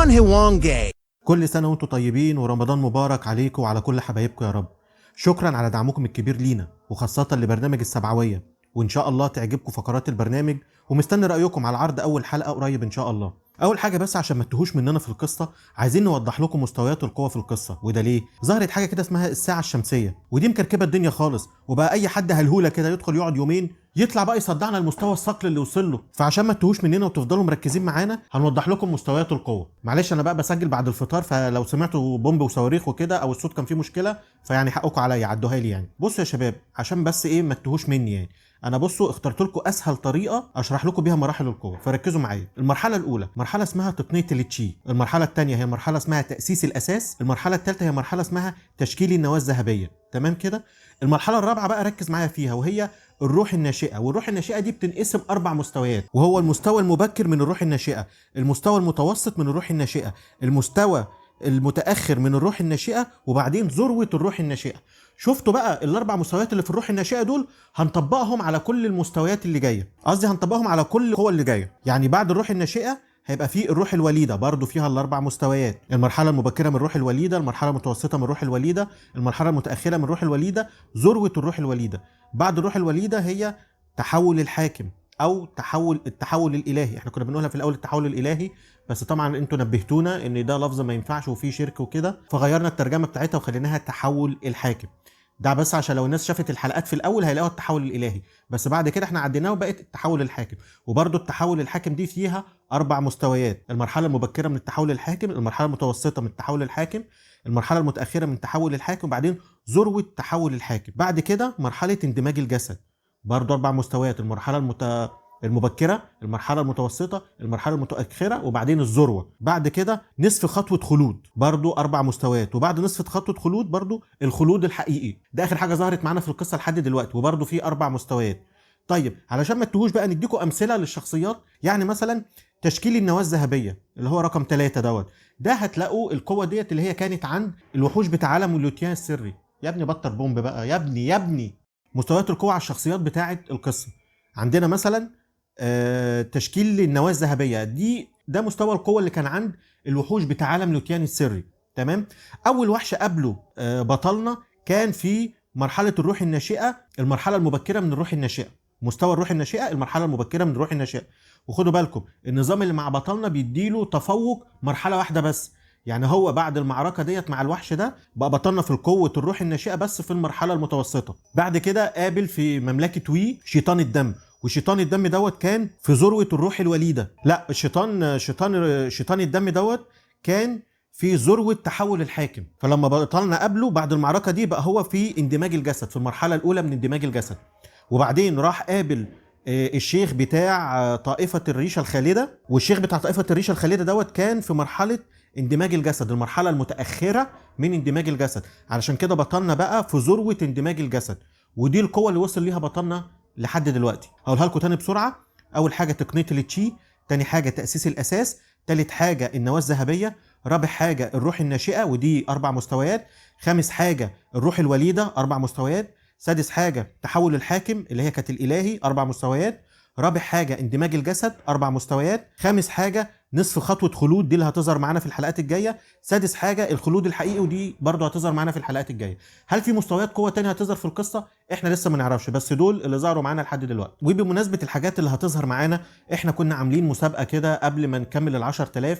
Hwange. كل سنة وانتم طيبين ورمضان مبارك عليكم وعلى كل حبايبكم يا رب. شكرا على دعمكم الكبير لينا وخاصة لبرنامج السبعوية، وإن شاء الله تعجبكم فقرات البرنامج، ومستني رأيكم على عرض أول حلقة قريب إن شاء الله. أول حاجة بس عشان ما تتوهوش مننا في القصة، عايزين نوضح لكم مستويات القوة في القصة. وده ليه؟ ظهرت حاجة كده اسمها الساعة الشمسية، ودي مكركبة الدنيا خالص، وبقى أي حد هلهولة كده يدخل يقعد يومين يطلع بقى يصدعنا المستوى الصقل اللي وصل له. فعشان ما تتوهوش مننا وتفضلوا مركزين معانا هنوضح لكم مستويات القوة. معلش انا بقى بسجل بعد الفطار، فلو سمعتوا بومب وصواريخ وكده او الصوت كان فيه مشكلة فيعني حقكم عليا، عدوها لي يعني. بصوا يا شباب عشان بس ايه ما تتوهوش مني يعني، انا بصوا اخترت لكم اسهل طريقه اشرح لكم بيها مراحل القوة، فركزوا معايا. المرحلة الاولى مرحلة اسمها تقنية التشي، المرحلة الثانية هي مرحلة اسمها تاسيس الاساس، المرحلة الثالثة هي مرحلة اسمها تشكيل النواة الذهبية، تمام كده. المرحلة الرابعة بقى ركز معايا فيها، وهي الروح الناشئة. والروح الناشئة دي بتنقسم 4 مستويات، وهو المستوى المبكر من الروح الناشئة، المستوى المتوسط من الروح الناشئة، المستوى المتاخر من الروح الناشئة، وبعدين ذروة الروح الناشئة. شفتوا بقى ال4 مستويات اللي في الروح الناشئة دول هنطبقهم على كل المستويات اللي جاية، قصدي هنطبقهم على كل القوى اللي جاية. يعني بعد الروح الناشئة هيبقى في الروح الوليدة برضو فيها ال4 مستويات، المرحلة المبكرة من الروح الوليدة، المرحلة المتوسطة من الروح الوليدة، المرحلة المتاخرة من الروح الوليدة، ذروة الروح الوليدة. بعد الروح الوليدة هي تحول الحاكم او التحول الالهي. احنا كنا بنقولها في الاول التحول الالهي، بس طبعا انتوا نبهتونا ان ده لفظ ما ينفعش وفيه شرك وكده، فغيرنا الترجمة بتاعتها وخليناها تحول الحاكم. ده بس عشان لو الناس شافت الحلقات في الاول هيلاقوها التحول الالهي، بس بعد كده احنا عديناه وبقت التحول الحاكم. وبرده التحول الحاكم دي فيها 4 مستويات، المرحلة المبكرة من التحول الحاكم، المرحلة المتوسطة من التحول الحاكم، المرحلة المتاخرة من تحول الحاكم، وبعدين ذروة تحول الحاكم. بعد كده مرحلة اندماج الجسد، برضه 4 مستويات، المرحلة المبكرة، المرحلة المتوسطة، المرحلة المتاخرة، وبعدين الذروة. بعد كده نصف خطوة خلود، برضو 4 مستويات، وبعد نصف خطوة خلود برضو الخلود الحقيقي. ده اخر حاجة ظهرت معانا في القصة لحد دلوقتي، وبرضو في 4 مستويات. طيب علشان ما تتوهوش بقى نديكم امثلة للشخصيات. يعني مثلا تشكيل النواة الذهبية اللي هو رقم 3 دوت، ده هتلاقوا القوة ديت اللي هي كانت عند الوحوش بتاع عالم لوتيان السري. يا ابني بطل بومب بقى يا ابني يا ابني. مستويات القوة على الشخصيات بتاعه القصة، عندنا مثلا تشكيل النواة الذهبية دي، ده مستوى القوة اللي كان عند الوحوش بتاع عالم لوتيان السري، تمام. اول وحش قابله بطلنا كان في مرحلة الروح الناشئة، المرحلة المبكرة من الروح الناشئة، مستوى الروح الناشئة، المرحلة المبكرة من الروح الناشئة. وخدوا بالكم النظام اللي مع بطلنا بيديله تفوق مرحلة واحدة بس، يعني هو بعد المعركة ديت مع الوحش ده بقى بطلنا في القوة الروح الناشئة بس في المرحلة المتوسطة. بعد كده قابل في مملكة وي شيطان الدم، وشيطان الدم دوت كان في ذروة الروح الوليدة. لا، شيطان الدم دوت كان في ذروة تحول الحاكم، فلما بطلنا قابله بعد المعركة دي بقى هو في اندماج الجسد، في المرحلة الأولى من اندماج الجسد. وبعدين راح قابل الشيخ بتاع طائفة الريشة الخالدة، والشيخ بتاع طائفة الريشة الخالدة دوت كان في مرحلة اندماج الجسد، المرحلة المتأخرة من اندماج الجسد. علشان كده بطلنا بقى في ذروة اندماج الجسد، ودي القوة اللي وصل ليها بطلنا لحد دلوقتي. هقولها لكم تاني بسرعة. أول حاجة تقنية التشي، تاني حاجة تأسيس الأساس، تالت حاجة النواة الذهبية، رابع حاجة الروح الناشئة ودي 4 مستويات، خامس حاجة الروح الوليدة 4 مستويات، سادس حاجة تحول الحاكم اللي هي كانت الإلهي 4 مستويات، رابع حاجة اندماج الجسد 4 مستويات، خامس حاجة نصف خطوة خلود دي اللي هتظهر معانا في الحلقات الجاية، سادس حاجة الخلود الحقيقي ودي برضو هتظهر معانا في الحلقات الجاية. هل في مستويات قوة تانية هتظهر في القصة؟ احنا لسه ما نعرفش، بس دول اللي ظهروا معانا لحد دلوقتي. وبمناسبة الحاجات اللي هتظهر معانا، احنا كنا عاملين مسابقة كده قبل ما نكمل ال10,000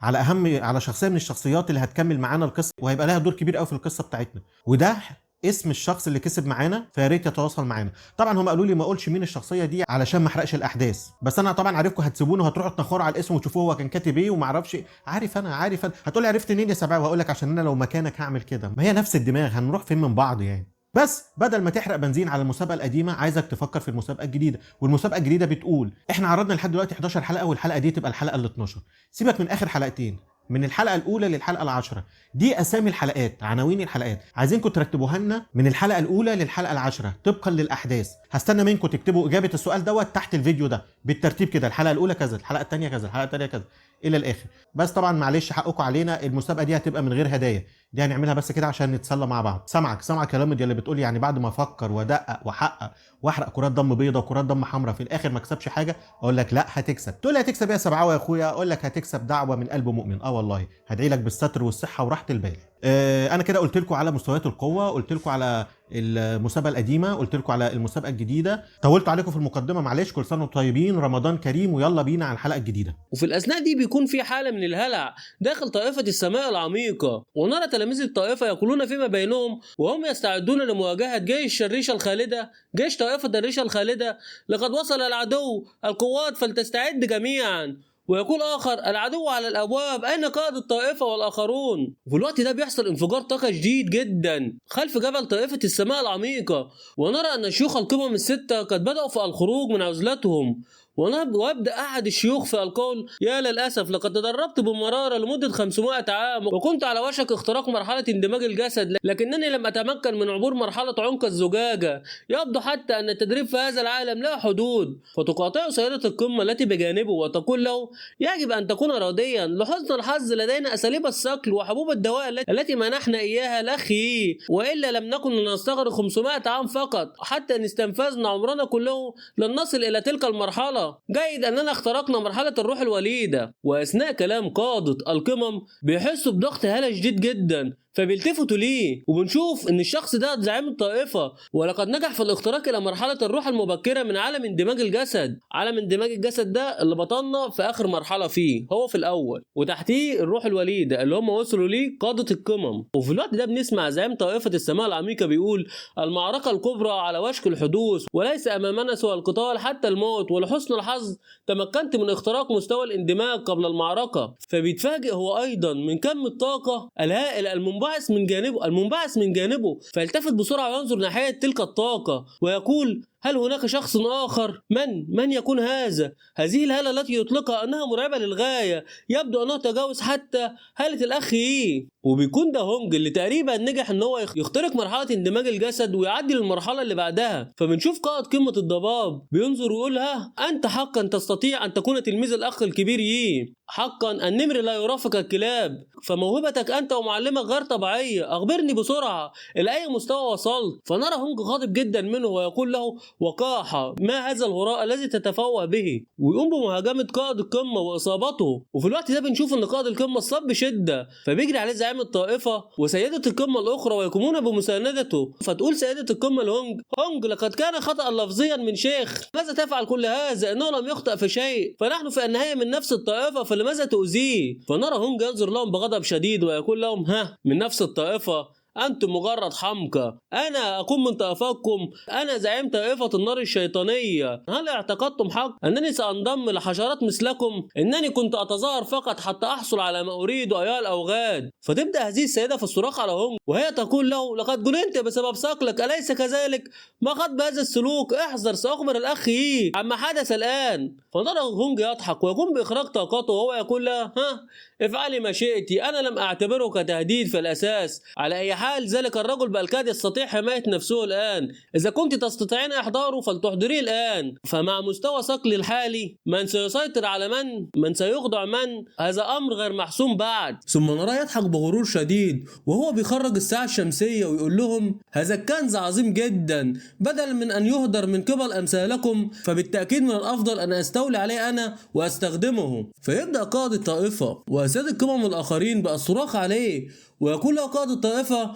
على شخصية من الشخصيات اللي هتكمل معانا القصة وهيبقى لها دور كبير قوي في القصة بتاعتنا، وده اسم الشخص اللي كسب معانا، فيا ريت يتواصل معانا. طبعا هم قالوا لي ما اقولش مين الشخصية دي علشان ما احرقش الاحداث، بس انا طبعا عارفكم هتسيبوني وهتروحوا تنخروا على الاسم وتشوفوه هو كان كاتب ايه وما اعرفش. عارف انا، عارف انا. هتقولي عرفت منين يا سبعاوي؟ وهقول لك عشان انا لو مكانك هعمل كده. ما هي نفس الدماغ، هنروح فين من بعض يعني. بس بدل ما تحرق بنزين على المسابقة القديمة، عايزك تفكر في المسابقة الجديدة. والمسابقه الجديدة بتقول احنا عرضنا لحد دلوقتي 11 حلقة، والحلقة دي تبقى الحلقة ال 12. سيبك من اخر حلقتين، من الحلقة الاولى للحلقة 10، دي اسامي الحلقات، عناوين الحلقات، عايزينكم ترتبوها لنا من الحلقة الاولى للحلقة 10 طبقا للاحداث. هستنى منكم تكتبوا اجابه السؤال دوت تحت الفيديو ده بالترتيب كده، الحلقة الاولى كذا، الحلقة الثانية كذا، الحلقة الثانية كذا، الى الاخر. بس طبعا معلش حقكم علينا، المسابقة دي هتبقى من غير هدايا، دي هنعملها بس كده عشان نتسلى مع بعض. سامعك سامعك يا لامد اللي بتقول يعني بعد ما افكر وادقق واحقق واحرق كرات دم بيضاء وكرات دم حمراء في الاخر ما اكسبش حاجة، اقول لك لا هتكسب. تقول لي هتكسب ايه يا سبعاوي يا اخويا؟ اقول لك هتكسب دعوه من قلب مؤمن. والله هدعي لك بالستر والصحة وراحة البال. انا كده قلت لكم على مستويات القوة، قلت لكم على المسابقة القديمة، قلت لكم على المسابقة الجديدة، طولت عليكم في المقدمة معلش. كل سنة وانتم طيبين، رمضان كريم، ويلا بينا على الحلقة الجديدة. وفي الاثناء دي بيكون في حاله من الهلع داخل طائفة السماء العميقة، ونرى تلاميذ الطائفة يقولون فيما بينهم وهم يستعدون لمواجهة جيش الريشة الخالدة، جيش طائفة الريشة الخالدة: لقد وصل العدو، القوات فلتستعد جميعا. ويقول آخر: العدو على الأبواب، أين قائد الطائفة والآخرون؟ وفي الوقت ده بيحصل انفجار طاقة شديد جدا خلف جبل طائفة السماء العميقة، ونرى أن شيوخ القمم الستة قد بدأوا في الخروج من عزلتهم. ويبدأ أحد الشيوخ في القول: يا للأسف، لقد تدربت بمرارة لمدة 500 عام وكنت على وشك اختراق مرحلة اندماج الجسد، لكنني لم أتمكن من عبور مرحلة عمق الزجاجة. يبدو حتى أن التدريب في هذا العالم لا حدود. فتقاطعه سيدة القمة التي بجانبه وتقول له: يجب أن تكون راضيا، لحسن الحظ لدينا أساليب الصقل وحبوب الدواء التي منحنا إياها لأخي، وإلا لم نكن لنستغرق 500 عام فقط، حتى إن استنفذنا عمرنا كله لن نصل إلى تلك المرحلة. جيد أننا اخترقنا مرحلة الروح الوليدة. وأثناء كلام قادة القمم بيحسوا بضغط هالة شديد جدا، فبيلتفتوا ليه، وبنشوف ان الشخص ده زعيم الطائفة، ولقد نجح في الاختراق الى مرحلة الروح المبكرة من عالم اندماج الجسد. عالم اندماج الجسد ده اللي بطلنا في اخر مرحلة فيه، هو في الاول، وتحتيه الروح الوليدة اللي هم وصلوا ليه قادة القمم. وفي الوقت ده بنسمع زعيم طائفة السماء العميقة بيقول: المعركة الكبرى على وشك الحدوث، وليس امامنا سوى القتال حتى الموت، ولحسن الحظ تمكنت من اختراق مستوى الاندماج قبل المعركة. فبيتفاجئ هو ايضا من كم الطاقة الهائل المنبعث من جانبه، فيلتفت بسرعة وينظر ناحية تلك الطاقة ويقول: هل هناك شخص آخر؟ من يكون هذا؟ هذه الهالة التي يطلقها أنها مرعبة للغاية، يبدو أنه تجاوز حتى هالة الأخ إيه. وبيكون ده هونج اللي تقريبا نجح ان هو يخترق مرحلة اندماج الجسد ويعدي للمرحلة اللي بعدها. فبنشوف قائد قمة الضباب بينظر ويقول: ها، أنت حقا تستطيع أن تكون تلميذ الأخ الكبير يي، حقا النمر لا يرافق الكلاب، فموهبتك أنت ومعلمك غير طبيعية، أخبرني بسرعة إلى أي مستوى وصلت. فنرى هونج غاضب جدا منه ويقول له: وقاحة، ما هذا الهراء الذي تتفوه به؟ ويقوم بمهاجمة قائد القمة وإصابته. وفي الوقت ده بنشوف إن قائد القمة اتصاب بشدة، فبيجري عليه زعيم الطائفة وسيدة القمة الأخرى ويقومون بمساندته. فتقول سيدة القمة لهونج: هونج، لقد كان خطأ لفظيا من شيخ، ماذا تفعل كل هذا؟ إنه لم يخطأ في شيء، فنحن في النهاية من نفس الطائفة، فلماذا تؤذيه؟ فنرى هونج ينظر لهم بغضب شديد ويقول لهم: ها، من نفس الطائفة؟ أنتم مجرد حمقى، أنا أكون من طائفتكم، أنا زعيم طائفة النار الشيطانية، هل اعتقدتم حق أنني سأنضم لحشرات مثلكم؟ إنني كنت أتظاهر فقط حتى أحصل على ما أريد أيها الأوغاد. فتبدأ هذه السيدة في الصراخ على هونج وهي تقول له: لقد جننت بسبب صقلك، أليس كذلك؟ ما خطب هذا السلوك؟ احذر، سأخبر الأخ إيه عما حدث الآن. فنرى هونج يضحك ويقوم بإخراج طاقته وهو يقول لها: ها، افعلي ما شئت، أنا لم أعتبره كتهديد في الأساس، على أي حال ذلك الرجل بالكاد يستطيع حماية نفسه الآن، إذا كنت تستطيعين إحضاره فلتحضريه الآن. فمع مستوى صقل الحالي من سيسيطر على من؟ من سيخضع من؟ هذا أمر غير محسوم بعد. ثم نراه يضحك بغرور شديد وهو بيخرج الساعة الشمسية ويقول لهم: هذا الكنز عظيم جدا، بدل من أن يهدر من قبل أمثالكم فبالتأكيد من الأفضل أن أستولي عليه أنا وأستخدمه. فيبدأ قائد الطائفة وأسياد القمم الآخرين بالصراخ عليه ويقول له قائد الطائفة: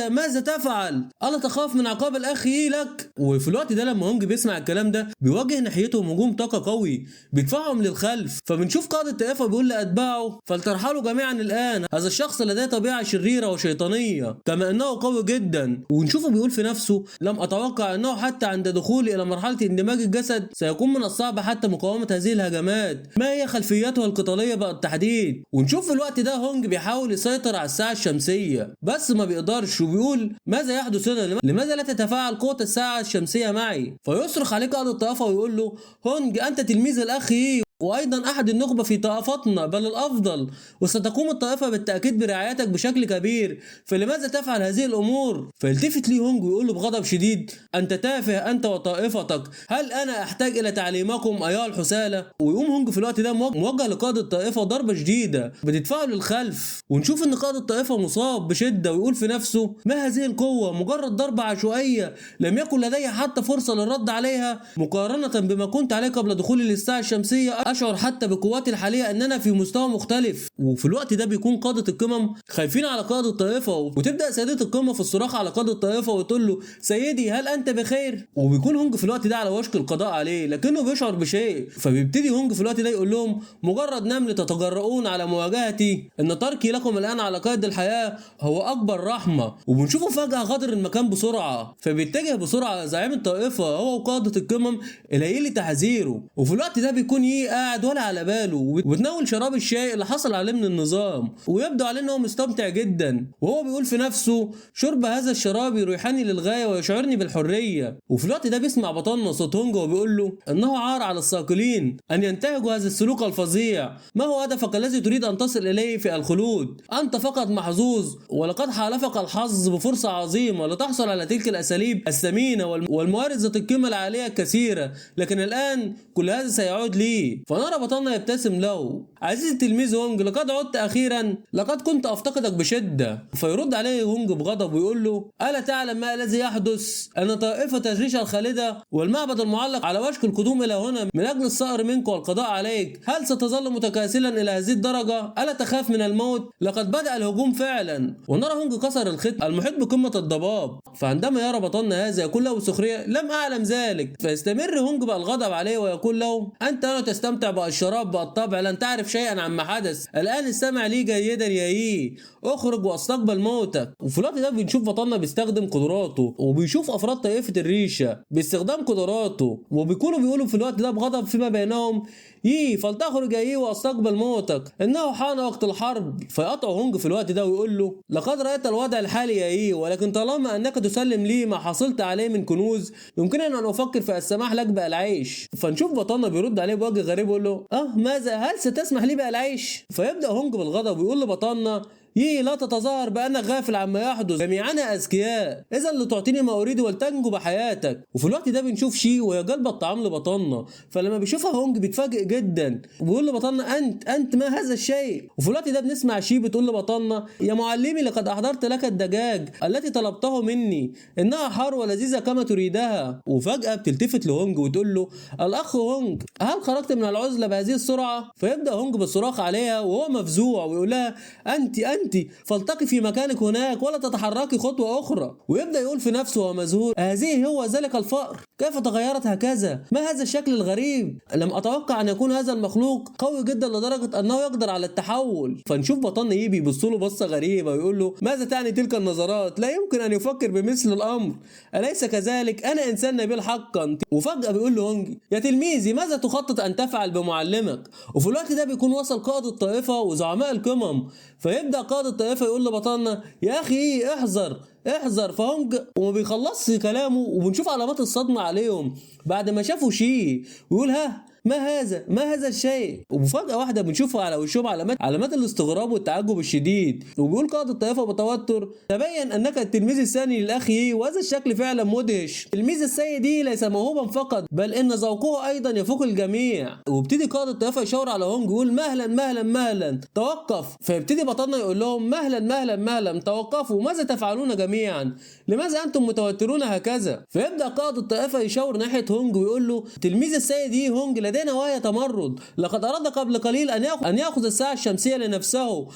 ماذا تفعل؟ ألا تخاف من عقاب الأخ إيه لك؟ وفي الوقت ده لما هونج بيسمع الكلام ده بيوجه ناحيتهم هجوم طاقة قوي بيدفعهم للخلف. فبنشوف قائد الطائفة بيقول لأتباعه: فلترحلوا جميعا الآن، هذا الشخص لديه طبيعة شريرة وشيطانية كما أنه قوي جدا. ونشوفه بيقول في نفسه: لم أتوقع أنه حتى عند دخولي إلى مرحلة اندماج الجسد سيكون من الصعب حتى مقاومة هذه الهجمات، ما هي خلفيته القتالية بالتحديد؟ ونشوف في الوقت ده هونج بيحاول يسيطر على الساعة الشمسية بس ما بيقدرش، وبيقول: ماذا يحدث هنا؟ لماذا لا تتفاعل قوة الساعة الشمسية معي؟ فيصرخ عليه قائد الطائفة ويقول له: هونج، أنت تلميذ الأخ إيه وأيضا أحد النخبة في طائفتنا بل الأفضل، وستقوم الطائفة بالتأكيد برعايتك بشكل كبير، فلماذا تفعل هذه الأمور؟ فيلتفت لي هونج ويقول له بغضب شديد: أنت تافه أنت وطائفتك، هل أنا أحتاج إلى تعليمكم أيها الحثالة؟ ويقوم هونج في الوقت ده موجه لقائد الطائفة ضربة شديدة بتدفعه للخلف، ونشوف إن قائد الطائفة مصاب بشدة ويقول في نفسه: ما هذه القوة؟ مجرد ضربة عشوائية لم يكن لدي حتى فرصة للرد عليها، مقارنة بما كنت عليه قبل دخولي للساعة الشمسية أشعر حتى بقواتي الحالية أننا في مستوى مختلف. وفي الوقت ده بيكون قادة القمم خايفين على قائد الطائفة، وتبدأ سيدة القمة في الصراخ على قائد الطائفة وتقول له: سيدي هل أنت بخير؟ وبيكون هونج في الوقت ده على وشك القضاء عليه، لكنه بيشعر بشيء، فبيبتدي هونج في الوقت ده يقول لهم: مجرد نمل تتجرؤون على مواجهتي، إن تركي لكم الآن على قيد الحياة هو أكبر رحمة. وبنشوفه فجأة غادر المكان بسرعة، فبيتجه بسرعة زعيم الطائفة هو وقادة القمم إلى يلي تحذيره. وفي الوقت ده بيكون يي قاعد ولا على باله وبتناول شراب الشاي اللي حصل عليه من النظام، ويبدو عليه انه مستمتع جدا، وهو بيقول في نفسه: شرب هذا الشراب يريحني للغاية ويشعرني بالحرية. وفي الوقت ده بيسمع بطلنا صوت هونج وبيقول له انه عار على الثاقلين ان ينتهجوا هذا السلوك الفظيع، ما هو هدفك الذي تريد ان تصل اليه في الخلود؟ انت فقط محظوظ، ولقد حالفك الحظ بفرصه عظيمة لتحصل على تلك الاساليب الثمينة والموارد ذات القيمة العالية الكثيرة، لكن الان كل هذا سيعود لي. فنرى بطلنا يبتسم له: عزيزي التلميذ هونج، لقد عدت اخيرا، لقد كنت افتقدك بشده. فيرد عليه هونج بغضب ويقول له: الا تعلم ما الذي يحدث؟ ان طائفة الريشة الخالدة والمعبد المعلق على وشك القدوم الى هنا من اجل الثأر منك والقضاء عليك، هل ستظل متكاسلا الى هذه الدرجة؟ الا تخاف من الموت؟ لقد بدأ الهجوم فعلا. ونرى هونج كسر الختم المحيط بقمة الضباب، فعندما يرى بطلنا هذا يقول له بسخريه: لم اعلم ذلك. فيستمر هونج بالغضب عليه ويقول له: انت لا تستمتع بالشراب بالطبع، لن تعرف شيئا عما حدث، الان استمع لي جيدا يا يي، اخرج واستقبل موتك. وفي الوقت ده بنشوف بطلنا بيستخدم قدراته وبيشوف افراد طائفة الريشة باستخدام قدراته، وبيكونوا بيقولوا في الوقت ده بغضب فيما بينهم: يي فلتخرج يا يي واستقبل موتك، انه حان وقت الحرب. فيقطع هونج في الوقت ده ويقول له: لقد رايت الوضع الحالي يا يي، ولكن طالما انك تسلم لي ما حصلت عليه من كنوز يمكنني ان افكر في السماح لك بالعيش. فنشوف بطلنا بيرد عليه بوجه غريب ويقول له: ماذا؟ هل ستسمح لي بالعيش؟ فيبدا هونج بالغضب ويقول لبطلنا: يي لا تتظاهر بأنك غافل عما يحدث، جميعنا أذكياء، إذا لتعطيني ما أريد ولتنجو بحياتك. وفي الوقت ده بنشوف شي وهي جالبة الطعام لبطلنا، فلما بيشوفها هونج بيتفاجئ جدا وبيقول لبطلنا: أنت ما هذا الشيء؟ وفي الوقت ده بنسمع شي بتقول لبطلنا: يا معلمي لقد أحضرت لك الدجاج التي طلبته مني، إنها حار ولذيذة كما تريدها. وفجأة بتلتفت لهونج وتقول له: الأخ هونج، هل خرجت من العزلة بهذه السرعة؟ فيبدأ هونج بالصراخ عليها وهو مفزوع ويقول لها: أنت فالتقي في مكانك هناك ولا تتحركي خطوة أخرى. ويبدأ يقول في نفسه وهو مذهول: هذه هو ذلك الفأر، كيف تغيرت هكذا؟ ما هذا الشكل الغريب؟ لم أتوقع أن يكون هذا المخلوق قوي جدا لدرجة أنه يقدر على التحول. فنشوف بطلنا يبي يبص له بصة غريبة ويقول له: ماذا تعني تلك النظرات؟ لا يمكن أن يفكر بمثل الأمر، أليس كذلك؟ أنا إنسان نبيل حقا. وفجأة بيقول له هونج: يا تلميذي ماذا تخطط أن تفعل بمعلمك؟ وفي الوقت ده بيكون وصل قائد الطائفة وزعماء القمم، فيبدأ قائد الطائفة يقول لبطلنا: يا أخي احذر احذر. فهونج وما بيخلصش كلامه وبنشوف علامات الصدمة عليهم بعد ما شافوا شيء، ويقول: ها ما هذا؟ ما هذا الشيء؟ ومفاجأة واحدة بنشوفها على وشهم علامات الاستغراب والتعجب الشديد. وبيقول قائد الطائفة بتوتر: تبين أنك التلميذ الثاني للأخ يي، وهذا الشكل فعلا مدهش. تلميذ السيد يي ليس موهوبا فقط، بل إن ذوقه أيضا يفوق الجميع. وابتدي قائد الطائفة يشاور على هونج ويقول: مهلا مهلا مهلا، توقف. فيبتدي بطلنا يقول لهم: مهلا مهلا مهلا، توقفوا، ماذا تفعلون جميعا؟ لماذا أنتم متوترون هكذا؟ فيبدأ قائد الطائفة يشاور ناحية هونج ويقول له: تلميذ السيد يي هونج لدينا وهي تمرد، لقد أراد قبل قليل أن يأخذ الساعة الشمسية لنفسه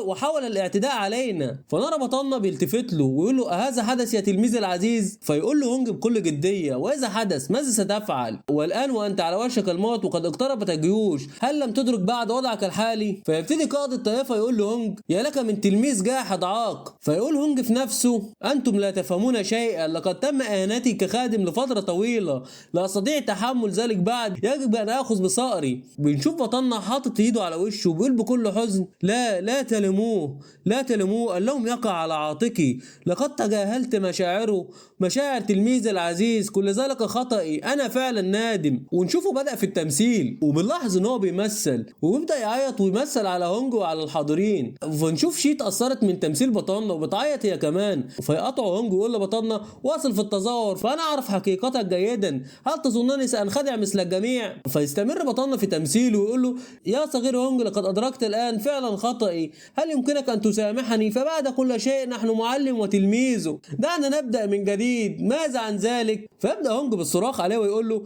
وحاول الاعتداء علينا. فنرى بطلنا بيلتفت له ويقول له: أهذا حدث يا تلميذ العزيز؟ فيقول له هونج بكل جدية: وإذا حدث ماذا ستفعل؟ والآن وأنت على وشك الموت وقد اقتربت الجيوش، هل لم تدرك بعد وضعك الحالي؟ فيبتدي قائد الطائفة يقول له هونج: يا لك من تلميذ جاحد عاق. فيقول هونج في نفسه: أنتم لا تفهمون شيئا، لقد تم إهانتي كخادم لفترة طويلة، لا أستطيع تحمل ذلك بعد، يجب ويجب ان اخذ بصقري. بنشوف بطلنا حاطط ايده على وشه وبيقول بكل حزن: لا لا تلموه، لا تلموه، اللوم يقع على عاتقي، لقد تجاهلت مشاعره، مشاعر تلميذ العزيز، كل ذلك خطأي، انا فعلا نادم. ونشوفه بدأ في التمثيل، وبنلاحظ ان هو بيمثل وبيبدأ يعيط ويمثل على هونج وعلى الحاضرين. فنشوف شي اتأثرت من تمثيل بطلنا وبتعيط هي كمان، فيقطعوا هونج ويقول لبطلنا: واصل في التظاهر فانا اعرف حقيقتك جيدا، هل تظنني سأنخدع مثل الجميع؟ فيستمر بطلنا في تمثيله ويقول له: يا صغير هونج، لقد ادركت الان فعلا خطأي، هل يمكنك ان تسامحني؟ فبعد كل شيء نحن معلم وتلميذه، دعنا نبدأ من جديد، ماذا عن ذلك؟ فيبدأ هونج بالصراخ عليه ويقول له: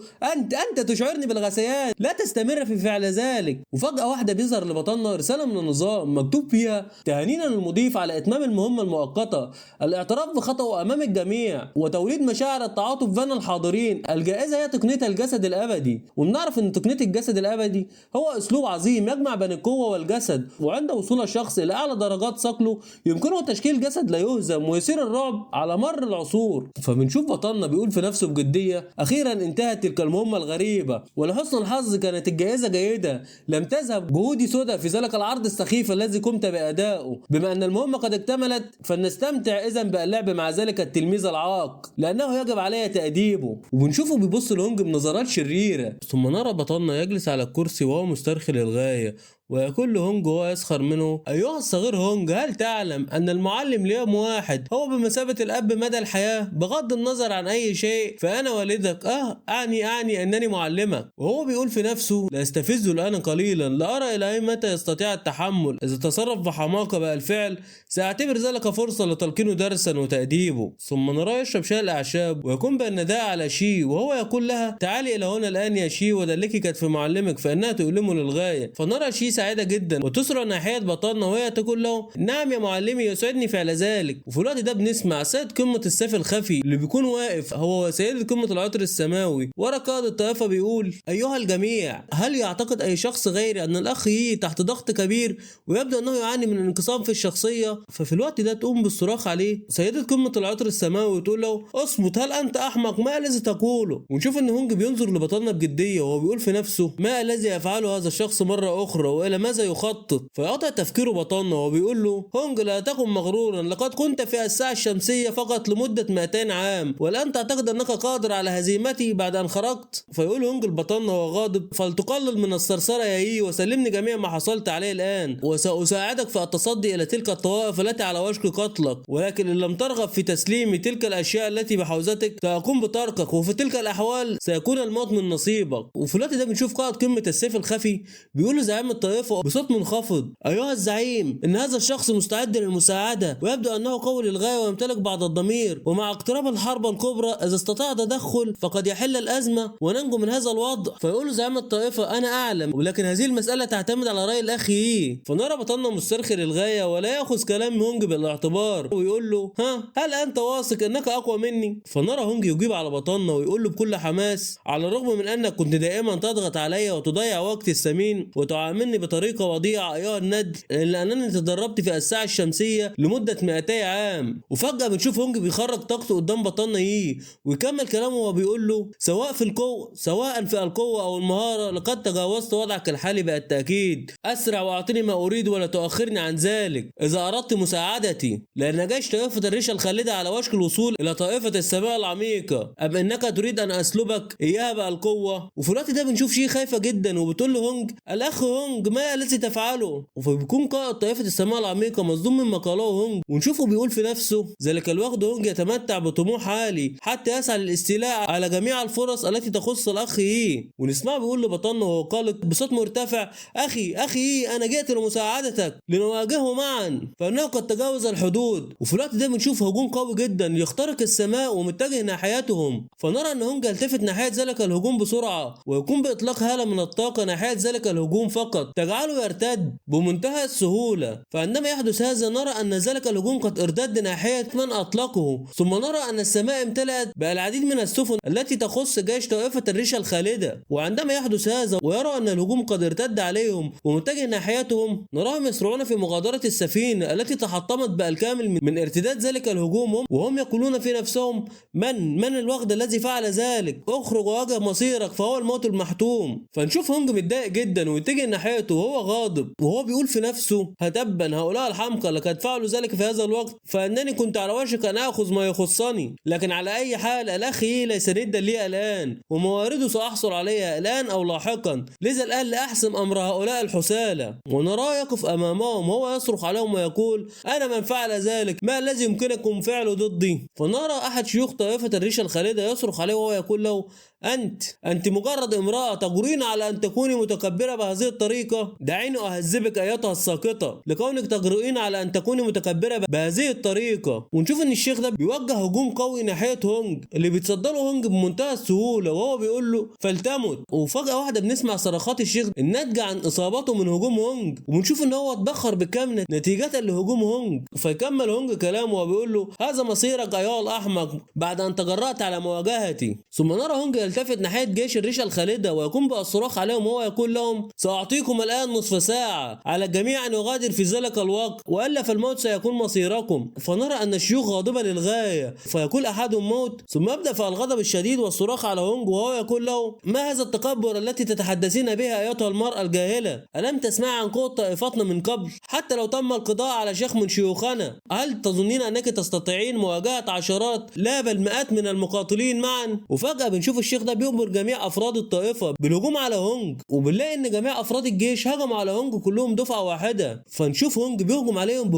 انت تشعرني بالغثيان، لا تستمر في فعل ذلك. وفجأة واحدة بيظهر لبطلنا رسالة من النظام مكتوب فيها: تهانينا للمضيف على اتمام المهمة المؤقتة، الاعتراف بخطأه امام الجميع، وتوليد مشاعر التعاطف بين الحاضرين، الجائزة هي تقنية الجسد الابدي. وبنعرف ان تقنية الجسد الابدي هو اسلوب عظيم يجمع بين القوة والجسد، وعند وصول الشخص الى اعلى درجات صقله يمكنه تشكيل جسد لا يهزم ويثير الرعب على مر العصور. فبنشوف بطلنا بيقول في نفسه بجدية: اخيرا انتهت تلك المهمة الغريبة، ولحسن الحظ كانت الجائزة جيدة، لم تذهب جهودي سدى في ذلك العرض السخيف الذي قمت بأدائه، بما أن المهمة قد اكتملت فلنستمتع إذا باللعب مع ذلك التلميذ العاق لأنه يجب علي تأديبه. وبنشوفه بيبص لهونج بنظرات شريرة. ثم نرى بطلنا يجلس على الكرسي وهو مسترخي للغاية، ويقول لهونج وهو يسخر منه: أيها الصغير هونج، هل تعلم أن المعلم ليوم واحد هو بمثابة الأب مدى الحياة بغض النظر عن أي شيء؟ فأنا والدك، أعني أنني معلمك. وهو بيقول في نفسه: لا أستفزه الآن قليلا، لا أرى إلى أي متى يستطيع التحمل، إذا تصرف بحماقة بالفعل سأعتبر ذلك فرصة لتلقينه درسا وتأديبه. ثم نراه يشرب شاي الأعشاب ويقوم بالنداء على شي، وهو يقول لها: تعالي إلى هنا الآن يا شي ودلكي كتف معلمك فإنها تؤلمه للغاية. فنرى شي سعيدة جدا وتسرع ناحية بطلنا وهي تقول له: نعم يا معلمي، يسعدني فعل ذلك. وفي الوقت ده بنسمع سيد قمة السيف الخفي اللي بيكون واقف هو سيد قمة العطر السماوي ورا قائد الطائفة بيقول: أيها الجميع، هل يعتقد أي شخص غيري أن الأخ يي تحت ضغط كبير ويبدو أنه يعاني من انقسام في الشخصية؟ ففي الوقت ده تقوم بالصراخ عليه سيدة قمة العطر السماوي وتقول له: اصمت، هل أنت أحمق؟ ما الذي تقوله؟ ونشوف أن هونج بينظر لبطلنا بجدية وهو بيقول في نفسه: ما الذي يفعله هذا الشخص مرة أخرى وإلى ماذا يخطط؟ فيقطع تفكيره بطلنا وبيقول له: هونج، لا تكن مغرورا، لقد كنت في الساعة الشمسية فقط لمدة 200 عام، والآن تعتقد أنك قادر على هزيمتي بعد أن خرجت؟ فيقول هونج لبطلنا وهو غاضب: فلتقلل من الثرثرة يا إيه، وسلمني جميع ما حصلت عليه الآن، وسأساعدك في التصدي إلى تلك الطوائف التي على وشك قتلك، ولكن إن لم ترغب في تسليم تلك الأشياء التي بحوزتك سأقوم بتركك، وفي تلك الأحوال سيكون الموت من نصيبك. وفي الوقت ده بنشوف قائد قمة السيف الخفي بيقول لزعيم الطائفة بصوت منخفض: أيها الزعيم، إن هذا الشخص مستعد للمساعدة، ويبدو أنه قوي للغاية ويمتلك بعض الضمير، ومع اقتراب الحرب الكبرى إذا استطاع تدخل فقد يحل الأزمة وننجو من هذا الوضع. فيقول زعيم الطائفة: أنا أعلم، ولكن هذه المسألة تعتمد على رأي الأخ يي. فنرى بطلنا مسترخي للغاية ولا يأخذ كلام هونج بالاعتبار ويقول له: ها، هل أنت واثق أنك أقوى مني؟ فنرى هونج يجيب على بطلنا ويقول له بكل حماس: على الرغم من أنك كنت دائما تضغط علي وتضيع وقتي الثمين وتعاملني بطريقة وضيعة أيها الندل، إلا أنني تدربت في الساعة الشمسية لمدة 200 عام. وفجأة بنشوف هونج بيخرج طاقته قدام بطلنا يي ويكمل كلامه وبيقول له: سواء في القوة أو المهارة لقد تجاوزت وضعك الحالي بالتأكيد، أسرع وأعطني ما أريد ولا تؤخرني عن ذلك إذا أردت مساعدتي، لأن جيش طائفة الريشة الخالدة على وشك الوصول إلى طائفة السماء العميقة، أم إنك تريد أن أسلبك إياها بالقوة؟ وفي الوقت ده بنشوف شي خايفة جدا وبتقول له هونج: الأخ هونج، ما الذي تفعله؟ وفبيكون قائد طائفة السماء العميقة مصدوم مما قاله هونج، ونشوفه بيقول في نفسه: ذلك الوقت هونج يتمتع بطموح عالي حتى يسعى للاستيلاء على جميع الفرص التي تخص الأخ يي. ونسمعه بيقول لبطلنا وهو قلق بصوت مرتفع: أخي يي، أنا جئت لمساعدتك لنواجهه معا، فإنه قد تجاوز الحدود. وفي الوقت ده بنشوف هجوم قوي جدا يخترق السماء ومتجه ناحيتهم، فنرى أن هونج يلتفت ناحية ذلك الهجوم بسرعة ويقوم بإطلاق هالة من الطاقة ناحية ذلك الهجوم فقط، فيجعله يرتد بمنتهى السهولة. فعندما يحدث هذا نرى أن ذلك الهجوم قد ارتد ناحية من أطلقه، ثم نرى أن السماء امتلأت بالعديد من السفن التي تخص جيش طائفة الريشة الخالدة. وعندما يحدث هذا ويرى أن الهجوم قد ارتد عليهم ومتجه ناحيتهم، نراهم يسرعون في مغادرة السفينة التي تحطمت بالكامل من ارتداد ذلك الهجوم، وهم يقولون في نفسهم من الوغد الذي فعل ذلك؟ اخرج وواجه مصيرك فهو الموت المحتوم. فنشوف هونج متضايق جدا ويتجه ناحيته وهو غاضب، وهو بيقول في نفسه هتبا هؤلاء الحمقى لقد فعلوا ذلك في هذا الوقت، فانني كنت على وشك ان اخذ ما يخصني، لكن على اي حال الاخ ليس ندا لي الان، وموارده ساحصل عليها الان او لاحقا، لذا الان لاحسم امر هؤلاء الحثالة. ونراه يقف امامهم وهو يصرخ عليهم ويقول انا من فعل ذلك، ما الذي يمكنكم فعله ضدي؟ فنرى احد شيوخ طائفة الريشة الخالدة يصرخ عليه وهو يقول له أنت مجرد امرأة تجرين على أن تكوني متكبرة بهذه الطريقة، دعيني أهذبك أيتها الساقطة لكونك تجرؤين على أن تكوني متكبرة بهذه الطريقة. ونشوف إن الشيخ ده بيوجه هجوم قوي ناحية هونج اللي بيتصدى له هونج بمنتهى السهولة وهو بيقول له فلتمت. وفجأة واحدة بنسمع صرخات الشيخ الناتجة عن إصابته من هجوم هونج، وبنشوف إن هو اتبخر بالكامل نتيجة لهجوم هونج. فيكمل هونج كلامه وبيقول له هذا مصيرك أيها الأحمق بعد أن تجرأت على مواجهتي. ثم نرى هونج يلتفت ناحية جيش الريشة الخالدة ويقوم بالصراخ عليهم وهو يقول لهم سأعطيكم الآن نصف ساعة على الجميع أن يغادر في ذلك الوقت وإلا فالموت سيكون مصيركم. فنرى أن الشيوخ غاضبة للغاية فيقول أحدهم موت، ثم يبدأ في الغضب الشديد والصراخ على هونج وهو يقول له ما هذا التكبر التي تتحدثين بها أيتها المرأة الجاهلة؟ ألم تسمع عن قوة طائفتنا من قبل؟ حتى لو تم القضاء على شيخ من شيوخنا هل تظنين أنك تستطيعين مواجهة عشرات لا بل مئات من المقاتلين معا؟ وفجأة بنشوف الشيخ ده بيأمر جميع افراد الطائفة بالهجوم على هونج، وبنلاقي ان جميع افراد الجيش هجموا على هونج كلهم دفعه واحدة. فنشوف هونج بيهجم عليهم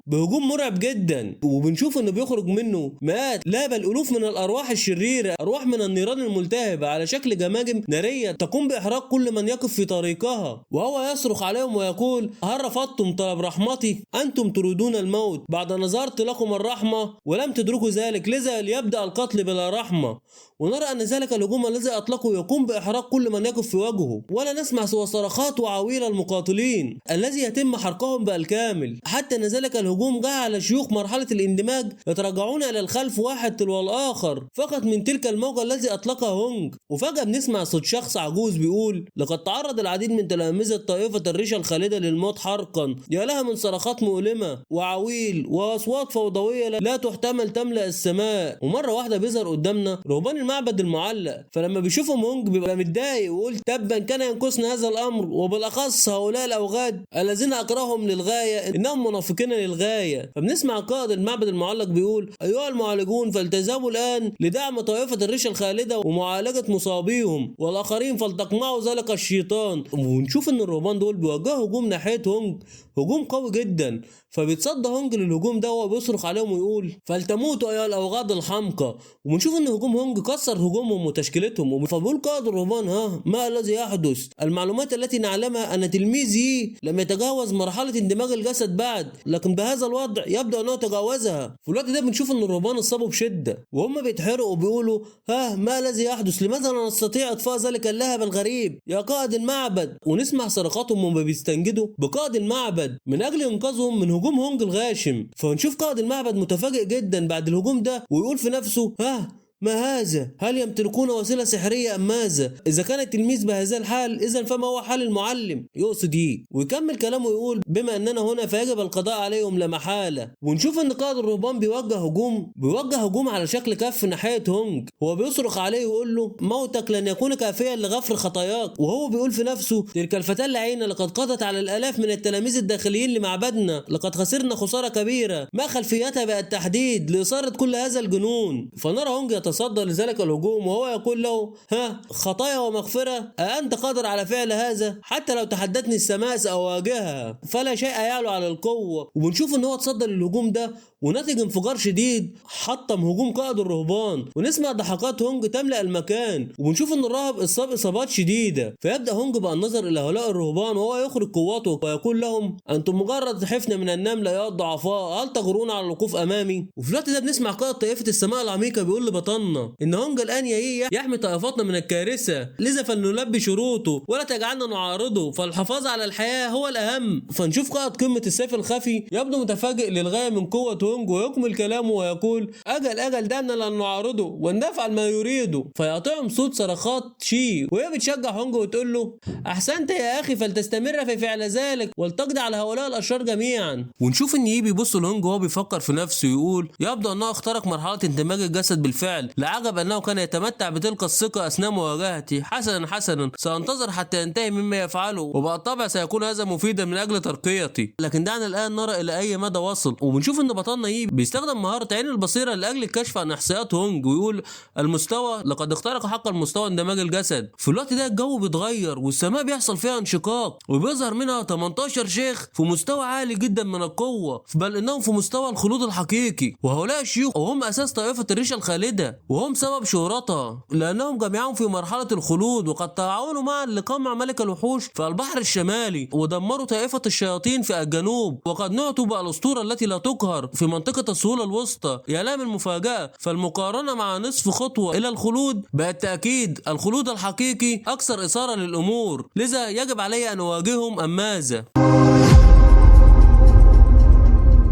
بهجوم مرعب جدا، وبنشوف انه بيخرج منه مئات لا بل الوف من الارواح الشريرة، ارواح من النيران الملتهبه على شكل جماجم نارية تقوم باحراق كل من يقف في طريقها. وهو يصرخ عليهم ويقول هل رفضتم طلب رحمتي؟ انتم تريدون الموت بعد ان نظرت لكم الرحمة ولم تدركوا ذلك، لذا ليبدا القتل بلا رحمه. ونرى ان ذلك الهجوم الذي اطلقه يقوم باحراق كل من يقف في وجهه، ولا نسمع سوى صرخات وعويل المقاتلين الذي يتم حرقهم بالكامل، حتى ان ذلك الهجوم جعل شيوخ مرحلة الاندماج يتراجعون الى الخلف واحد تلو الاخر فقط من تلك الموجه الذي اطلقها هونج. وفجاة بنسمع صوت شخص عجوز بيقول لقد تعرض العديد من تلامذه طائفة الريشة الخالدة للموت حرقا، يا لها من صرخات مؤلمة وعويل واصوات فوضوية لا تحتمل تملا السماء. ومرة واحدة بيظهر قدامنا رهبان المعبد المعلق، فلما بيشوفهم هونج بيبقى متضايق ويقول تبا كان ينقصنا هذا الامر، وبالاخص هؤلاء الاوغاد الذين اكرههم للغاية انهم منافقين للغاية. فبنسمع قائد المعبد المعلق بيقول ايها المعالجون فالتزموا الان لدعم طائفة الريشة الخالدة ومعالجة مصابيهم، والاخرين فلتقمعوا ذلك الشيطان. ونشوف ان الرهبان دول بيوجهوا هجوم ناحية هونج، هجوم قوي جدا، فبيتصدى هونج للهجوم ده وهو بيصرخ عليهم ويقول فلتموتوا ايها الاوغاد الحمقى. وبنشوف ان هجوم هونج كسر هجومهم وتشكيلتهم. فبيقول قائد الرهبان ها ما الذي يحدث؟ المعلومات التي نعلمها ان تلميذي لم يتجاوز مرحلة اندماج الجسد بعد، لكن بهذا الوضع يبدو انه تجاوزها. في الوقت ده بنشوف ان الرهبان اصابوا بشده وهم بيتحرقوا وبيقولوا ها ما الذي يحدث؟ لماذا لا نستطيع اطفاء ذلك اللهب الغريب يا قائد المعبد؟ ونسمع صرخاتهم وهم بيستنجدوا بقائد المعبد من اجل انقاذهم من هجوم هونج الغاشم. فنشوف قائد المعبد متفاجئ جدا بعد الهجوم ده ويقول في نفسه ها ما هذا؟ هل يمتلكون وسيلة سحرية أم ماذا؟ إذا كان التلميذ بهذا الحال إذا فما هو حال المعلم؟ يقصد إيه؟ ويكمل كلامه ويقول بما أننا هنا فيجب القضاء عليهم لا محالة. ونشوف أن قائد الرهبان بيوجه هجوم على شكل كف ناحية هونج، هو بيصرخ عليه ويقول له موتك لن يكون كافيا لغفر خطاياك. وهو بيقول في نفسه تلك الفتاة اللعينة لقد قضت على الآلاف من التلاميذ الداخليين لمعبدنا، لقد خسرنا خسارة كبيرة، ما خلفيتها بالتحديد لإثارة كل هذا الجنون؟ فنرى هونج يتصدى لذلك الهجوم وهو يقول له ها خطايا ومغفرة، أأنت قادر على فعل هذا؟ حتى لو تحدتني السماء سأواجهها، فلا شيء يعلو على القوة. وبنشوف ان هو تصدى للهجوم ده ونتج انفجار شديد حطم هجوم قائد الرهبان. ونسمع ضحكات هونج تملأ المكان، وبنشوف ان الراهب اصاب اصابات شديدة. فيبدأ هونج بالنظر الى هؤلاء الرهبان وهو يخرج قوته ويقول لهم انتم مجرد حفنة من النمل ايها الضعفاء، هل تجرؤون على الوقوف امامي؟ وفي الوقت ده بنسمع قائد طائفة السماء العميقة بيقول لبطلنا ان هونج الان يحمي طائفتنا من الكارثة، لذا فلنلبي شروطه ولا تجعلنا نعارضه، فالحفاظ على الحياة هو الاهم. فنشوف قائد قمة السيف الخفي يبدو متفاجئ للغاية من قوة هونج ويكمل كلامه ويقول اجل اجل دعنا لا نعارضه ونفعل ما يريده. فيقطعهم صوت صرخات شي وهي بتشجع هونج وتقول له احسنت يا اخي، فلتستمر في فعل ذلك ولتقضي على هؤلاء الاشرار جميعا. ونشوف ان يي بيبص لهونج وهو بيفكر في نفسه ويقول يبدو انه اخترق مرحلة اندماج الجسد بالفعل، لعجب انه كان يتمتع بتلك الثقة اثناء مواجهتي. حسنا حسنا، سانتظر حتى ينتهي مما يفعله، وبالطبع سيكون هذا مفيدا من اجل ترقيتي. لكن دعنا الان نرى الى اي مدى وصل. وبنشوف ان بطلنا يي بيستخدم مهارة عين البصيرة لاجل الكشف عن احصائيات هونج ويقول المستوى لقد اخترق حق المستوى اندماج الجسد. في الوقت ده الجو بيتغير والسماء بيحصل فيها انشقاق وبيظهر منها 18 شيخ في مستوى عالي جدا من القوة، بل انهم في مستوى الخلود الحقيقي. وهؤلاء الشيوخ وهم اساس طائفة الريشة الخالدة وهم سبب شهرتها، لانهم جميعهم في مرحلة الخلود وقد تعاونوا معا لقمع ملك الوحوش في البحر الشمالي ودمروا طائفة الشياطين في الجنوب، وقد نعتوا بالاسطوره التي لا تقهر في منطقة السهول الوسطى. يا لها من المفاجاة، فالمقارنه مع نصف خطوة الى الخلود بالتاكيد الخلود الحقيقي اكثر اثاره للامور، لذا يجب علي ان اواجههم ام ماذا؟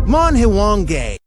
Manhwange.